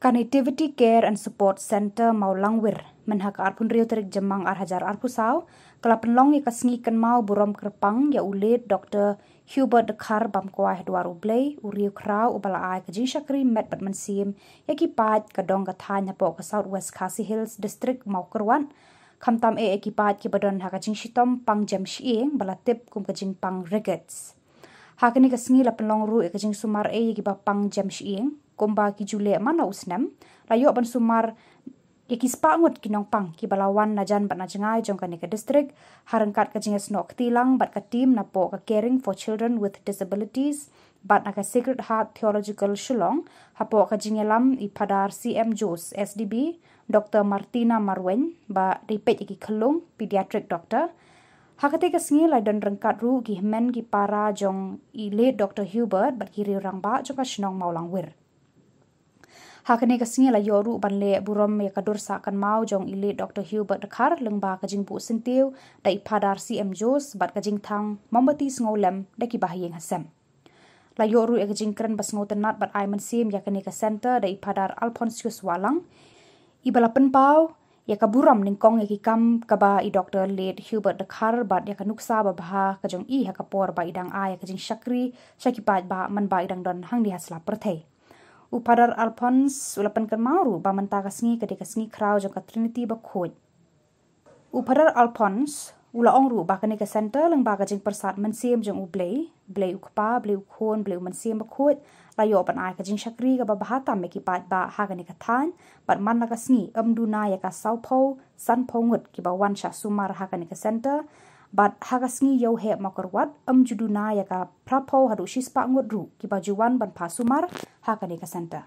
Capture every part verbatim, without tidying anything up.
Ka Nativity Care and Support Centre Mawlangwir, mynha ka arphew hynriew tarik Jymmang ar hajar arphew saw, ka la pynlong ïa ka sngi kynmaw burom kyrpang ïa u late Doctor Hubert Dkhar Bamkwai ha dwar U Blei, u riewkhraw uba la ai ka jingshakri met bad mynsiem ïa ki paid ka dong ka thaiñ hapoh ka South West Khasi Hills District Mawkyrwat. Khamtam eh ïa ki paid kiba don ha ka jingshitom pang jem shyieng ba la tip kum ka jingpang rickets. Ha kane ka sngi la pynlong ruh ïa ka jingsumar eh ïa kiba pang jem shyieng, kumba ki ju leh man la u snem, la ïoh ban sumar ïa ki spah ngut ki nongpang kiba la wan na jan bad na jngai jong kane ka district, ha ryngkat ka jingïasnoh kti lang bad ka team napoh ka Caring for Children with Disabilities bad na ka Sacred Heart Theological Shillong, hapoh ka jingïalam i Phadar C M Jose, S D B, Doctor Martina Marwein, ba dei peit ïa ki khyllung, pediatric doctor. Ha katei ka sngi la don ryngkat ruh ki hynmen ki para jong i late Doctor Hubert bad ki riew rangbah jong ka shnong Mawlangwir. Ha kane ka sngi la ïoh ruh ban leh burom ïa ka dur sah kynmaw jong i late Doctor Hubert Dkhar lyngba ka jingbuh syntiew da i Phadar C M Jose bad ka jingthang mombati sngewlem da kiba ha ïing ha sem. La ïoh ruh ïa ka jingkren ba sngewtynnat bad ai mynsiem ïa kane ka centre da i Phadar Alphonsius Wahlang, iba la pynpaw ïa ka burom nyngkong ïa ki kam kaba i Doctor late Hubert Dkhar bad ïa ka nuksa babha ka jong i ha ka por ba i dang ai ïa ka jingshakri sha ki paidbah mynba i dang don hangne ha sla pyrthei. U Phadar Alphonse u la pynkynmaw ruh ba mynta ka sngi ka dei ka sngi khraw jong ka Trinity Bakhuid. U Phadar Alphonse u la ong ruh ba kane ka centre lyngba ka jingpyrsad mynsiem jong U Blei, Blei U Kpa, Blei U Khun, Blei U Mynsiem Bakhuid, la ïoh ban ai ka jingshakri kaba bha tam ïa ki paidbah ha kane ka thaiñ, bad man la ka sngi ym duna ïa ka sawphew sanphew ngut kiba wan shah sumar ha kane ka centre, bad ha ka sngi ïew heh Mawkyrwat ym ju duna ïa ka phraphew haduh shispah ngut ruh kiba ju wan ban phah sumar ha kane ka centre.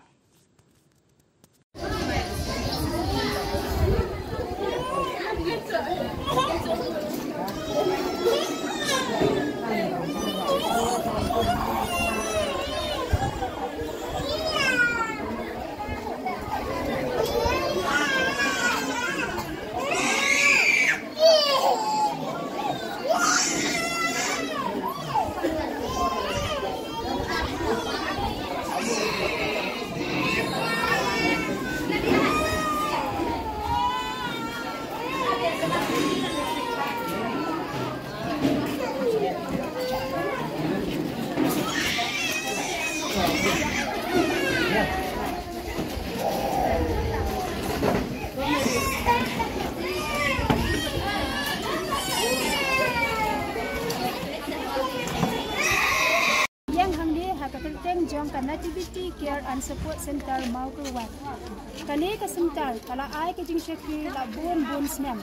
Ïeng hangne ha ka kyrteng jong ka Nativity Care and Support Centre Mawkyrwat. Kane ka centre ka la ai ka jingshakri la bun bun snem.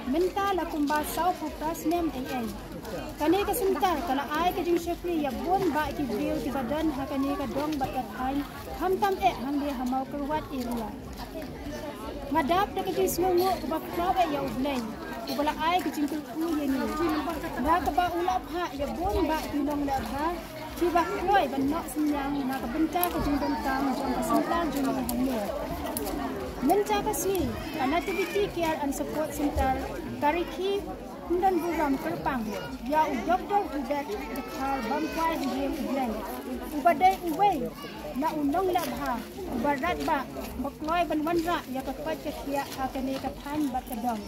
Mynta la kumba sawphew phra snem ei ei. Kane ka centre ka la ai ka jingshakri ïa bun bah ki briew kiba don ha kane ka dong bad ka thaiñ, khamtam eh hangne ha Mawkyrwat area. Nga dap da ka jingsngewnguh kaba khraw eh ïa U Blei uba la ai ka jingkyrkhu ïa ngi, da kaba u la phah ïa bun bah ki nongleh bha kiba kloi ban noh synñiang na ka bynta ka jingdonkam jong ka centre jong ngi hangne. Mynta ka sngi ka Nativity Care and Support Centre ka rkhie pyndonburom kyrpang ïa u Doctor Hubert Dkhar Bamkwai ha ïing U Blei, uba dei uwei na u nongleh bha uba radbah ba kloi ban wanrah ïa ka koit ka khiah ha kane ka thaiñ bad ka dong.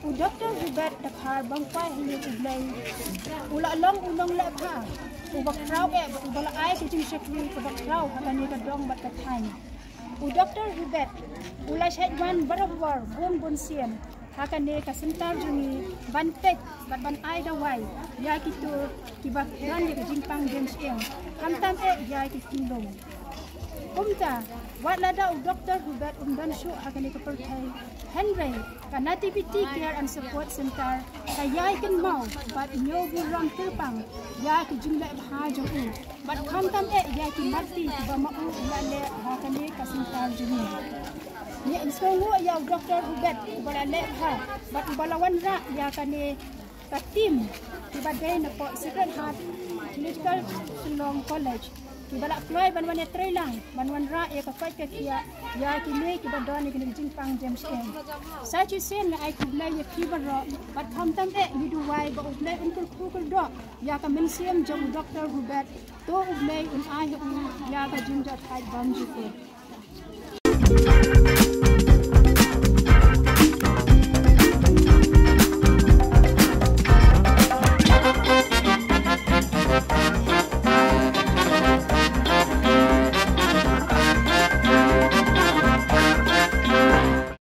U Doctor Hubert Dkhar Bamkwai ha ïing U Blei u la long u nongleh bha uba khraw eh bad uba la ai ka jingshakri kaba khraw ha kane ka dong bad ka thaiñ. U Doctor Hubert u la shait wan barabor bun bun sien ha kane ka centre jong ngi ban peit bad ban ai dawai ïa kito kiba don ïa ka jingpang jem shyieng, khamtam eh ïa ki khyllung. Kumta, wat lada u Doctor Hubert um don shuh ha kane ka pyrthei, hynrei ka Nativity Care and Support Centre ka ïai kynmaw bad ñiewburom kyrpang ïa ki jingleh bha jong u, bad khamtam eh ïa ki marti kiba ma u u la leh ha kane ka centre jong ngi. Ngi ïohsngewnguh ïa u Doctor Hubert uba la leh bha bad uba la wanrah ïa kane ka team kiba dei na pdeng Sacred Heart Theological Shillong College, kiba la kloi ban wan ïatreilang ban wanrah ïa ka koit ka khiah ïa kine kiba don ïa kine ki jingpang jem shyieng. Sa shisien nga ai khublei ïa phi baroh bad khamtam eh ngi duwai ba U Blei un kyrkhu kyrdoh ïa ka mynsiem jong u Doctor Hubert. To U Blei un ai ha u ïa ka jingjahthait bymjukut.